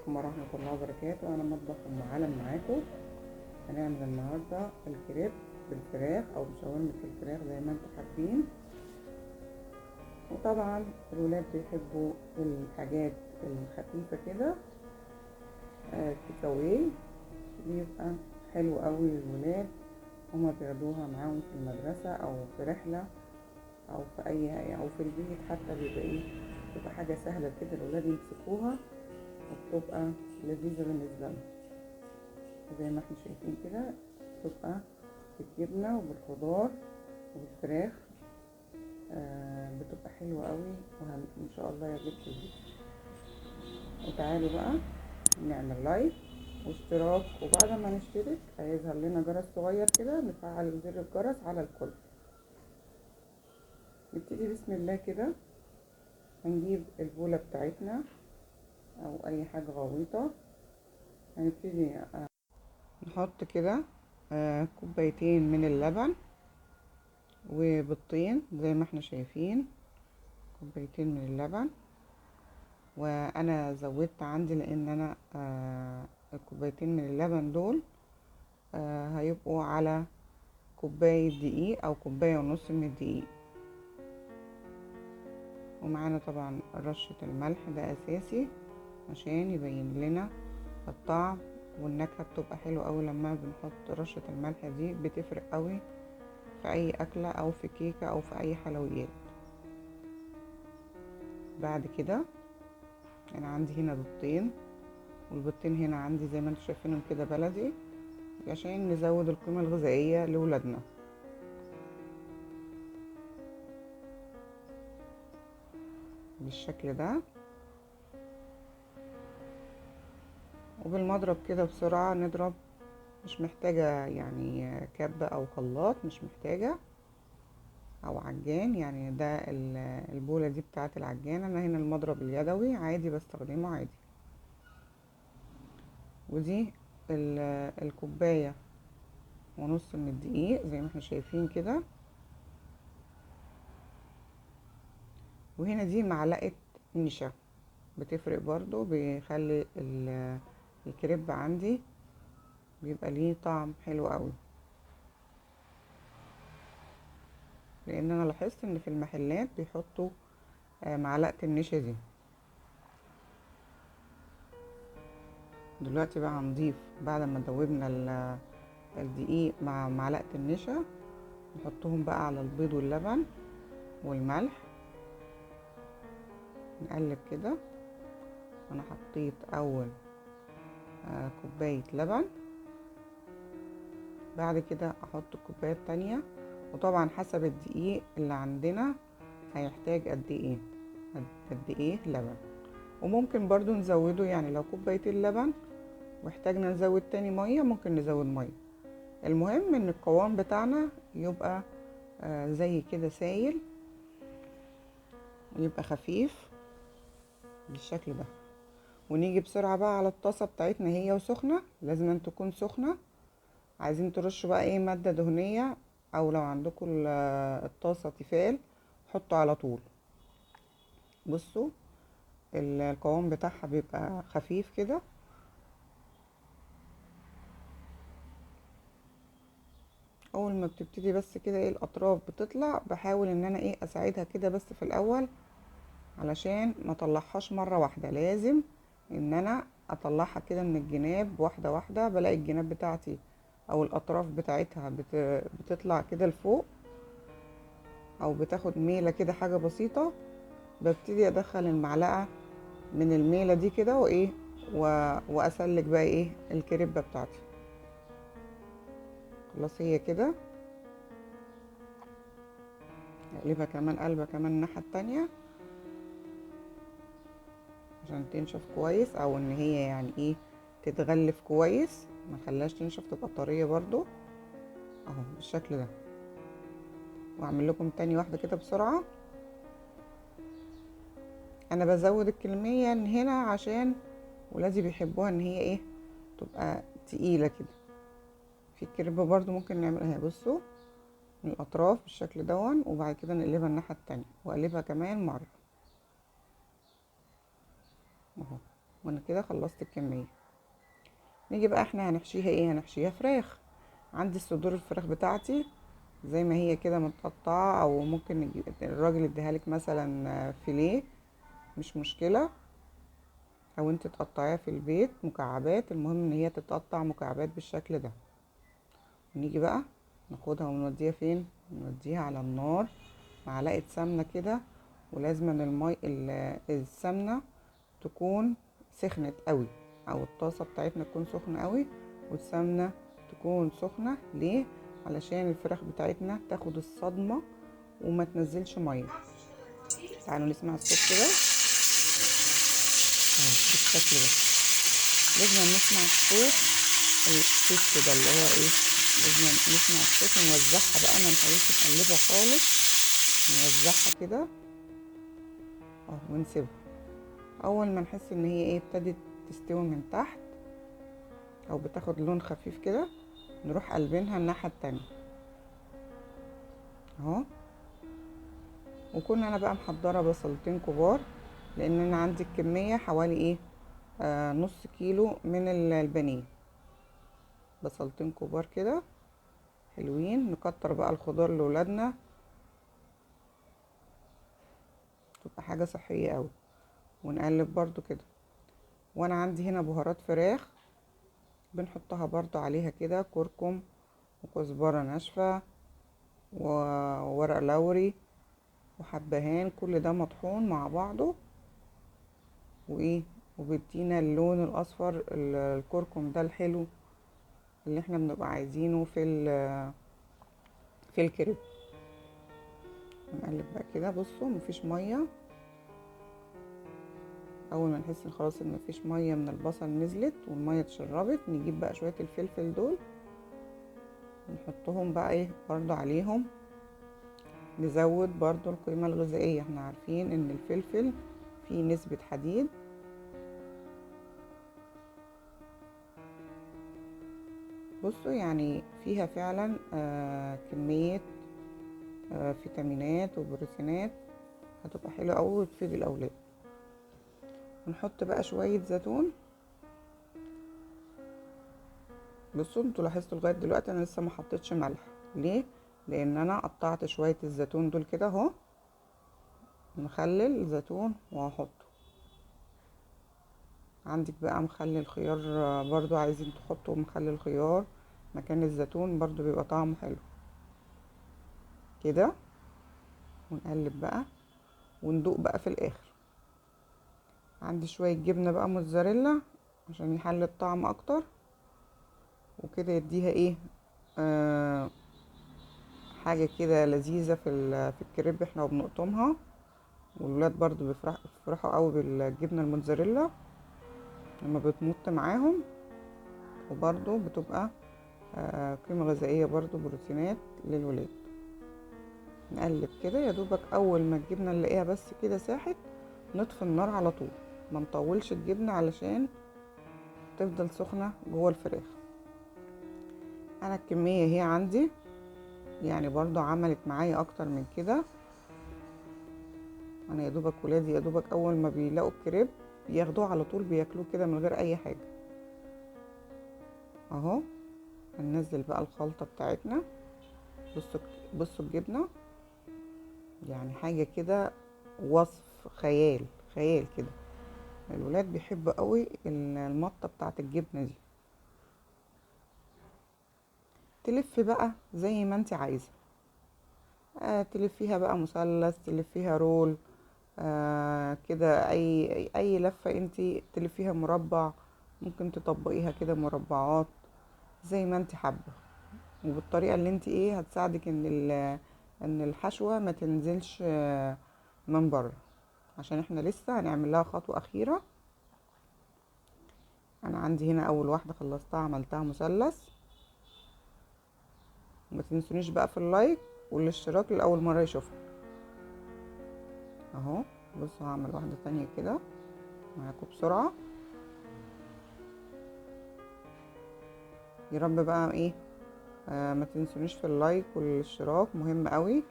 عليكم ورحمة الله وبركاته. أنا مطبخ أم علم معاكم. هنعمل النهاردة الكريب بالفراخ أو بشاورمة الفراخ زي ما انتم حابين. وطبعا الولاد بيحبوا الحاجات الخفيفة كده، take away بيبقى حلو قوي للولاد، هما بياخدوها معاهم في المدرسة أو في رحلة أو في أي أو في البيت حتى، بيبقى إيه، بتبقى حاجة سهلة كده الولاد يمسكوها وبتبقى لذيذة بالنسبة لهم. زي ما احنا شايفين كده بتبقى بالجبنة وبالخضار وبالفراخ، بتبقى حلوة قوي وان شاء الله يعجبكم الفيديو. وتعالوا بقى نعمل لايك واشتراك، وبعد ما نشترك هيظهر لنا جرس صغير كده نفعل زر الجرس على الكل. نبتدي بسم الله كده. هنجيب البولة بتاعتنا او اي حاجة غويطة، هنبتدي نحط كده كوبايتين من اللبن وبيضتين زي ما احنا شايفين، كوبايتين من اللبن. وانا زودت عندي لان انا الكوبايتين من اللبن دول هيبقوا على كوباية دقيق او كوباية ونص من الدقيق. ومعانا طبعا رشة الملح، ده اساسي عشان يبين لنا الطعم والنكهة، بتبقى حلوة قوي لما بنحط رشة الملح دي، بتفرق قوي في اي اكلة او في كيكة او في اي حلويات. بعد كده انا عندي هنا بيضتين، والبيضتين هنا عندي زي ما انتم شايفينهم كده بلدي عشان نزود القيمة الغذائية لولادنا. بالشكل ده، وبالمضرب كده بسرعة نضرب، مش محتاجة يعني كبة او خلاط، مش محتاجة او عجان، يعني ده البولة دي بتاعة العجان. انا هنا المضرب اليدوي عادي بستخدمه عادي. ودي الكوباية ونص من الدقيق زي ما احنا شايفين كده. وهنا دي معلقة نشا، بتفرق برضو، بيخلي الكريب عندي بيبقى ليه طعم حلو قوي. لان انا لاحظت ان في المحلات بيحطوا معلقة النشا دي. دلوقتي بقى هنضيف بعد ما دوبنا الدقيق مع معلقة النشا، نحطهم بقى على البيض واللبن والملح، نقلب كده. انا حطيت اول كوباية لبن، بعد كده احط الكوباية التانية، وطبعا حسب الدقيق اللي عندنا هيحتاج قد ايه قد ايه لبن، وممكن برضو نزوده، يعني لو كوبايتين لبن واحتاجنا نزود تاني مية ممكن نزود مية. المهم ان القوام بتاعنا يبقى زي كده سايل، يبقى خفيف بالشكل ده. ونيجي بسرعة بقى على الطاسة بتاعتنا، هي وسخنة، لازم أن تكون سخنة. عايزين ترشوا بقى ايه مادة دهنية، او لو عندكم الطاسة تيفال حطوا على طول. بصوا القوام بتاعها بيبقى خفيف كده. اول ما بتبتدي بس كده ايه الاطراف بتطلع، بحاول ان انا ايه اساعدها كده بس في الاول علشان ما اطلعهاش مرة واحدة، لازم ان انا اطلعها كده من الجناب واحدة واحدة. بلاقي الجناب بتاعتي او الاطراف بتاعتها بتطلع كده لفوق او بتاخد ميله كده حاجة بسيطة، ببتدي ادخل المعلقة من الميلة دي كده وايه واسلك بقى ايه الكريبه بتاعتي. خلاص هي كده، اقلبها كمان قلبه كمان الناحية التانية عشان تنشف كويس، او ان هي يعني ايه تتغلف كويس، ما خلاش تنشف، تبقى طرية برضو اهو بالشكل ده. واعمل لكم تاني واحدة كده بسرعة. انا بزود الكمية هنا عشان ولادي بيحبوها ان هي ايه تبقى تقيلة كده. في الكريب برضو ممكن نعملها، بصوا من الاطراف بالشكل دون، وبعد كده نقلبها الناحية التانية، واقلبها كمان مرة اهو. وانا كده خلصت الكمية. نيجي بقى احنا هنحشيها ايه؟ هنحشيها فراخ. عندي صدور الفراخ بتاعتي زي ما هي كده متقطعة، او ممكن الراجل يديها لك مثلا فيليه، مش مشكلة، او انت تقطعيها في البيت مكعبات. المهم ان هي تتقطع مكعبات بالشكل ده. نيجي بقى ناخدها ونوديها فين؟ نوديها على النار. معلقة سمنة كده، ولازم السمنة تكون سخنت قوي، او الطاسة بتاعتنا تكون سخنة قوي والسمنة تكون سخنة. ليه؟ علشان الفراخ بتاعتنا تاخد الصدمة وما تنزلش مية. تعالوا نسمع الصوت كده بالشكل ده. لازم نسمع الصوت الصوت كده اللي هو ايه، لازم نسمع الصوت ونوزعها بقى، ما نحاولش نقلبها خالص، نوزعها كده ونسيبها. اول ما نحس ان هي ايه ابتدت تستوي من تحت او بتاخد لون خفيف كده، نروح قلبينها الناحية التانية اهو. وكنا انا بقى محضرة بصلتين كبار، لان انا عندي الكمية حوالي ايه نص كيلو من البانيه. بصلتين كبار كده حلوين. نكتر بقى الخضار لولادنا، تبقى حاجة صحية قوي. ونقلب برضو كده. وانا عندي هنا بهارات فراخ بنحطها برضو عليها كده، كركم وكزبرة ناشفة وورق لوري وحبهان، كل ده مطحون مع بعضه، وايه وبيدينا اللون الاصفر الكركم ده الحلو اللي احنا بنبقى عايزينه في الكريب. نقلب بقى كده. بصوا مفيش مية. اول ما نحس ان خلاص ان مفيش مية من البصل نزلت والمية اتشربت، نجيب بقى شوية الفلفل دول نحطهم بقى ايه برضو عليهم، نزود برضو القيمة الغذائية. احنا عارفين ان الفلفل فيه نسبه حديد. بصوا يعني فيها فعلا كمية فيتامينات وبروتينات، هتبقى حلوة قوي وتفيد الاولاد. ونحط بقى شوية زيتون. بصوا انتوا لاحظتوا لغاية دلوقتي انا لسه ما حطيتش ملح. ليه؟ لان انا قطعت شوية الزيتون دول كده اهو، مخلل زيتون وهحطه. عندك بقى مخلل خيار برضو، عايزين تحطوا مخلل خيار مكان الزيتون برضو بيبقى طعمه حلو كده. ونقلب بقى وندوق بقى في الاخر. عندي شوية جبنة بقى موتزاريلا عشان يحل الطعم اكتر وكده، يديها ايه حاجة كده لذيذة في الكريب احنا وبنقطمها. والولاد برضو بيفرحوا قوي بالجبنة الموتزاريلا لما بتمط معاهم، وبرضو بتبقى قيمة غذائية برضو بروتينات للولاد. نقلب كده يا دوبك. اول ما الجبنة نلاقيها بس كده ساحت نطفي النار على طول، ما نطولش الجبنة علشان تفضل سخنة جوه الفراخ. انا الكمية هي عندي يعني برضو عملت معايا اكتر من كده. انا يا دوبك ولادي يا دوبك اول ما بيلاقوا الكريب بياخدوه على طول، بياكلوه كده من غير اي حاجة اهو. هننزل بقى الخلطة بتاعتنا. بصوا الجبنة يعني حاجة كده وصف خيال خيال كده. الولاد بيحبوا قوي المطة بتاعت الجبنة دي. تلف بقى زي ما انت عايزة، تلفيها بقى مثلث، تلفيها رول، كده اي لفة انت تلفيها مربع، ممكن تطبقيها كده مربعات زي ما انت حابة، وبالطريقة اللي انت ايه هتساعدك ان الحشوة ما تنزلش من بره، عشان احنا لسه هنعمل لها خطوة اخيرة. انا عندي هنا اول واحدة خلصتها عملتها مثلث. وما تنسونيش بقى في اللايك والاشتراك لاول مرة يشوفها اهو. بصوا هعمل واحدة تانية كده معاكم بسرعة. يا رب بقى ايه ما تنسونيش في ال like والاشتراك، مهم قوي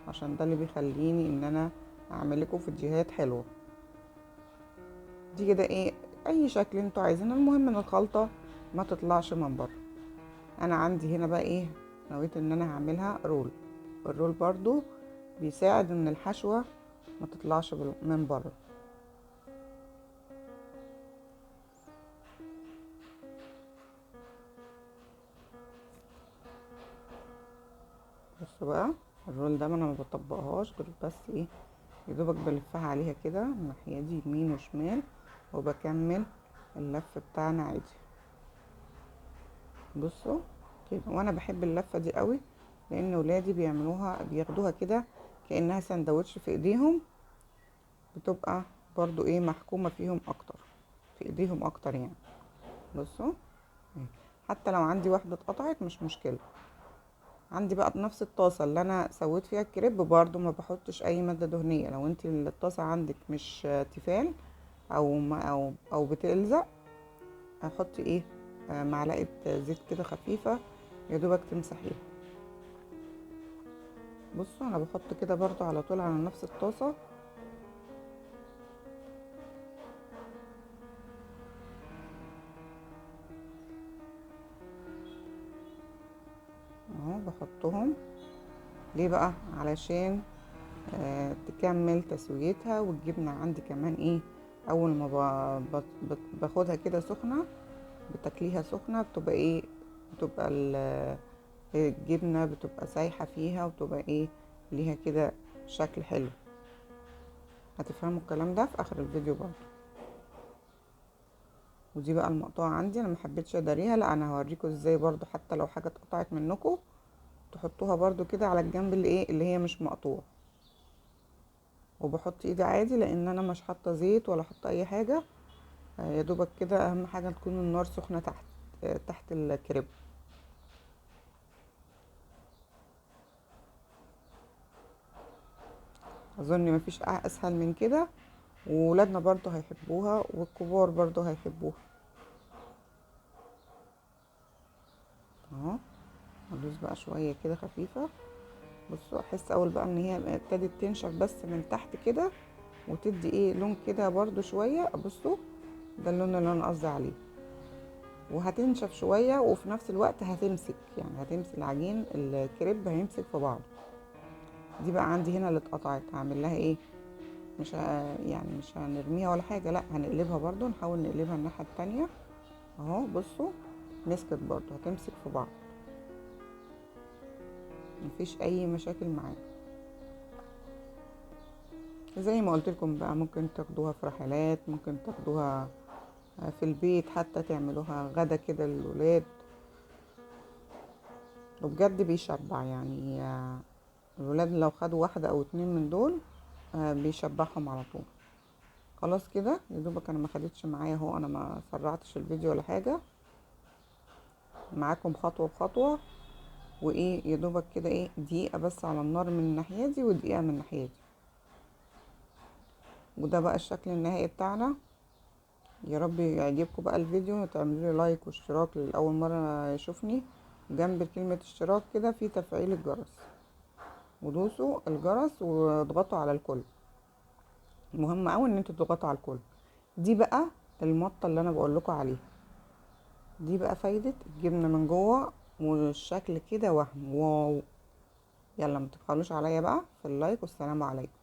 عشان ده اللي بيخليني ان انا اعمل لكم فيديوهات حلوة. دي كده ايه اي شكل انتوا عايزينه، المهم ان الخلطة ما تطلعش من بره. انا عندي هنا بقى ايه، نويت ان انا هعملها roll. ال roll برضو بيساعد ان الحشوة ما تطلعش من بره. بصوا بقى ال roll ده انا ما بطبقهاش غير بس ايه، يدوبك بلفها عليها كده الناحية دي يمين وشمال، وبكمل اللف بتاعنا عادي. بصوا كده، وانا بحب اللفة دي قوي لان ولادي بياخدوها كده كانها سندوتش في ايديهم، بتبقى برضو ايه محكومة فيهم اكتر، في ايديهم اكتر يعني. بصوا حتى لو عندي واحدة اتقطعت مش مشكلة. عندي بقى نفس الطاسه اللي انا سويت فيها الكريب برضو ما بحطش اي مادة دهنية. لو انت الطاسه عندك مش تيفال او بتلزق، هحطي ايه معلقه زيت كده خفيفة يا دوبك تمسحيها. بصوا انا بحط كده برضو على طول على نفس الطاسه. اهو بحطهم ليه بقى؟ علشان تكمل تسويتها. والجبنه عندي كمان ايه، اول ما باخدها كده سخنة، بتاكليها سخنة بتبقى ايه، بتبقى الجبنة بتبقى سايحه فيها، وبتبقى ايه ليها كده شكل حلو. هتفهموا الكلام ده في اخر الفيديو برضو. ودي بقى المقطوعة عندي، انا ما حبيتش اداريها، لا انا هوريكم ازاي برضو حتى لو حاجة اتقطعت منكم تحطوها برضو كده على الجنب اللي ايه اللي هي مش مقطوعة. وبحط ايدي عادي لان انا مش حاطه زيت ولا حاطه اي حاجة، يا دوبك كده. اهم حاجة تكون النار سخنة تحت الكريب. اظن مفيش اسهل من كده، وولادنا برضو هيحبوها والكبار برضو هيحبوها. اهو هدوس بقى شوية كده خفيفة. بصوا احس اول بقى ان هي ابتدت تنشف بس من تحت كده، وتدي ايه لون كده برضو شوية. بصوا ده اللون اللي انا قصدي عليه. وهتنشف شوية وفي نفس الوقت هتمسك، يعني هتمسك العجين الكريب هيمسك في بعضه. دي بقى عندي هنا اللي اتقطعت، هعمل لها ايه؟ مش يعني مش هنرميها ولا حاجة، لا هنقلبها برضو، نحاول نقلبها الناحية التانية. اهو بصوا مسكت برضو، هتمسك في بعض، مفيش اي مشاكل معاها. زي ما قلت لكم بقى ممكن تاخدوها في رحلات، ممكن تاخدوها في البيت، حتى تعملوها غدا كده للولاد، وبجد بيشبع يعني. الولاد لو خدوا واحدة او اتنين من دول بيشبعهم على طول. خلاص كده يا دوبك انا ما خدتش معايا اهو، انا ما سرعتش الفيديو ولا حاجة، معاكم خطوة بخطوة. وايه يا دوبك كده ايه دقيقة بس على النار من الناحية دي ودقيقة من الناحية دي. وده بقى الشكل النهائي بتاعنا. يا رب يعجبكم بقى الفيديو، وتعملوا لي لايك واشتراك للاول مرة يشوفني. جنب كلمة اشتراك كده في تفعيل الجرس، ودوسوا الجرس واضغطوا على الكل. مهم قوي ان انتوا تضغطوا على الكل. دي بقى المطه اللي انا بقول لكم عليها، دي بقى فايده الجبنة من جوه والشكل كده وهم wow. يلا ما تبخلوش عليا بقى في ال like، والسلام عليكم.